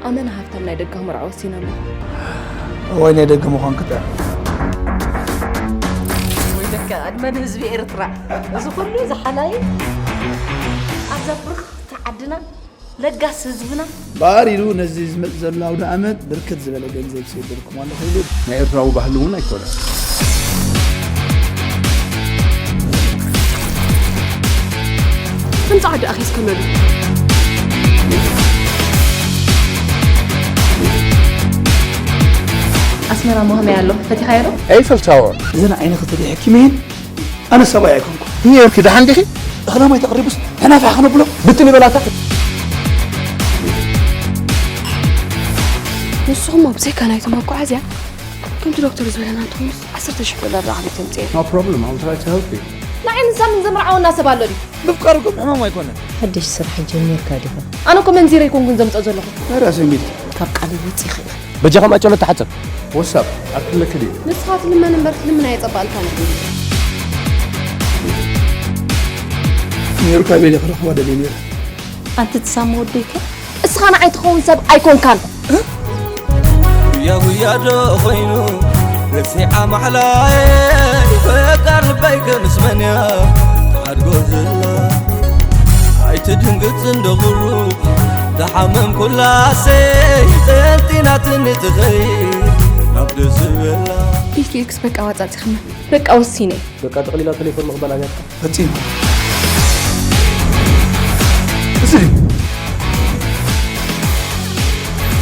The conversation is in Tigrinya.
ኣመና ሃብታም ናይ ደጋ መርዓ ወሲና ኣለኹ። ወይ ናይ ደገ ምዃን ክጥዕም። ወይ ደካ ኣድመን ህዝቢ ኤርትራ፣ እዚ ኩሉ ዝሓላይ ኣብዛ ብርኽቲ ዓድና፣ ለጋስ ህዝብና። ባሪሩ ነዚ ዝመጽእ ዘሎ ኣውደ ኣመት ብርክት ዝበለ ገንዘብ ስየደልኩም ኣሎ ክብሉ። ናይ ኤርትራዊ ባህሊ እውን ኣይኮነን። ከም ጻዕዳ ኣኺስ ከመሉ ኣስመራ መሆመያ ኣሎ። ፈቲኻዮ ዶ? ኤይፈል ታወር እዘን ዓይኒ ክትርኢ ሕኪመይን ኣነ ሰብኣይ ኣይኮንኩ። ኒውዮርክ ደሓን ዲኺ? እኽላ ማይ ተቕሪቡስ ተናፋሕ ክነብሎ። ብትን ይበላታ። ንስኹም ኣብ ብዘይካ ናይቶም መጓዓዝያ ከምቲ ዶክተር ዝበለና እንተኾይኑስ ዓሰርተ ሽሕ ዶላር ዝዓበየ ተምፅእ። No problem, I'll try to help you. ንዓይ ንሳ ምን ዘምርዓወና ሰብ ኣሎ ድዩ? ምፍቃር እኮ ሕማም ኣይኮነን። ሓድሽ ስራሕ ጀሚርካ ዲኻ? ኣነ እኮ መንዚረ ይኮንኩን ዘምፅኦ ዘለኹ። ራስ እንግዲህ ካብ ቃል ውፅእ ይኽእል። በጃኻ ማጨሎ ተሓፀብ። ወሳብ ኣክለክ ድዩ? ንስኻ ትልመን እምበር ትልምን ኣየፀባእልካን። ኒውዮርክ ኣበይ ክረኽባ ደልየ ነይረ። ኣንቲ ትሳሚ ወደይከ? እስኻ ንዓይ ትኸውን ሰብ ኣይኮንካን። ጉያ ጉያ ዶ ኾይኑ ረሲዓ ማሕላየ ፈቃር ልበይ ከምስመንያ ተሓድጎ ዘላ ኣይትድንግጽ እንዶ ቁሩብ ደሓመም ኩላሰይ ጠንጢናትኒ ትኸይድ ናብ ደስ ዝበላ ኢልኪ ኢልክስ በቃ ዋጻጺኽና። በቃ ወሲነ። በቃ ጠቕሊላ ቴሌፎን ምቕባል ኣብያትካ። ፈጺሙ እዚ ድዩ?